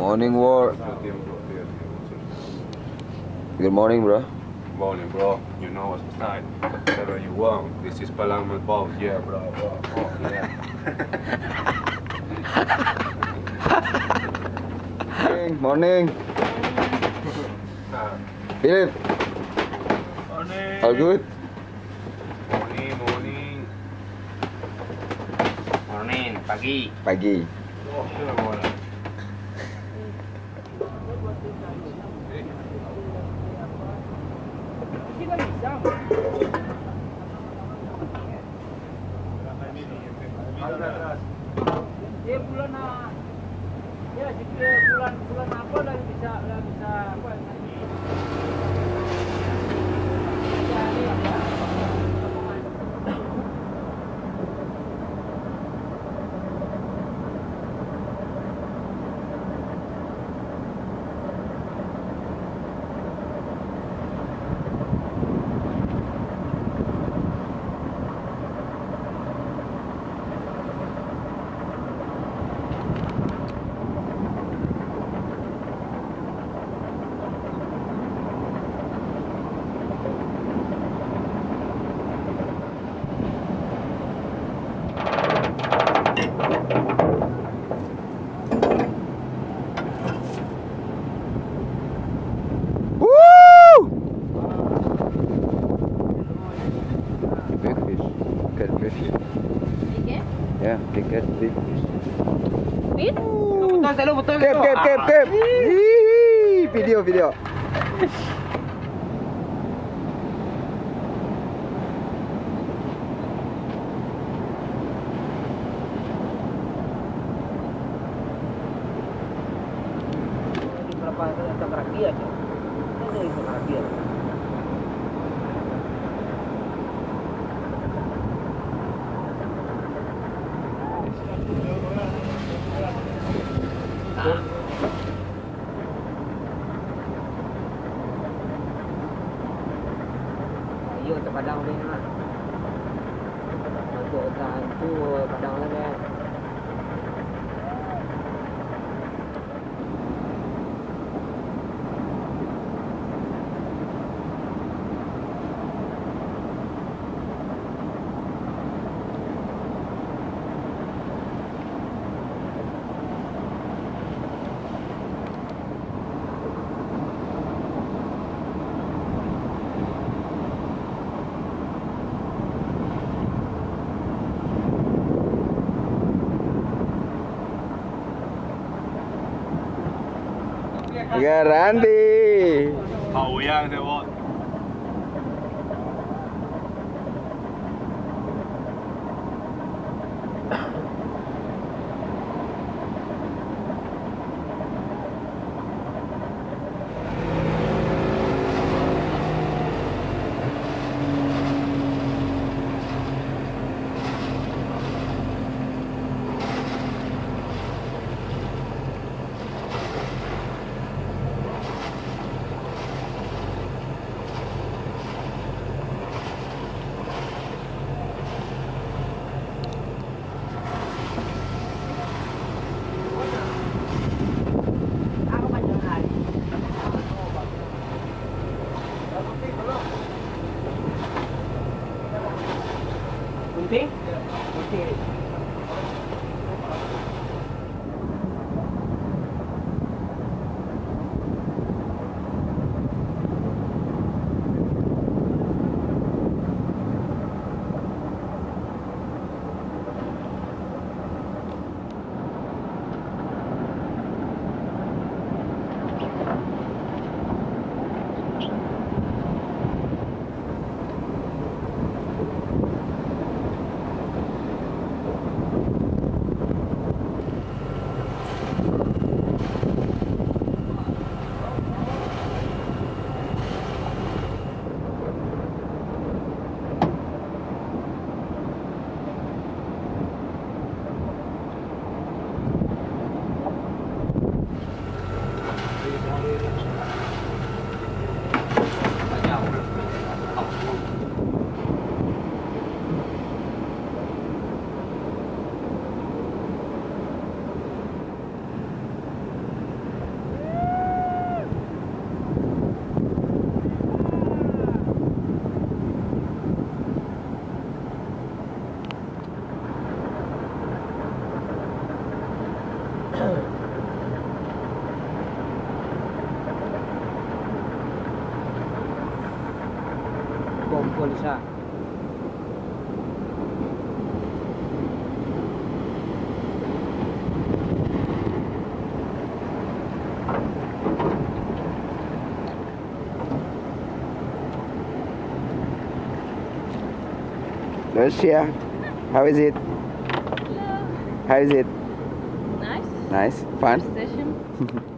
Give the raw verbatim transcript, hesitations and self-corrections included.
Morning, Ward. Good morning, bro. Morning, bro. You know what's the style. Whatever you want. This is Palang Malbong. Yeah, bro. Bro, bro, yeah. Morning, morning. Ah. Philip. Morning. All good? Morning, morning. Morning, pagi. Pagi. Oh, sudah mulai. Eh, bulan, ah, ya, sekitar bulan, bulan apa lah bisa, lah bisa, apa, Woo! Breakfast. Got breakfast. Ikan? Ya, ikan breakfast. Win? Betul, betul, betul. Kep, kep, kep, kep. Hihihi, video, video. Ini berapa, datang rakyat ya? Ini itu rakyat. Iyo, tapadang deh lah. Masuk hutan tu, padang lah deh. Garandi. Pauyang deh, Bot. Bisa. Lucia, how is it? How is it? Nice. Nice, fun. Session.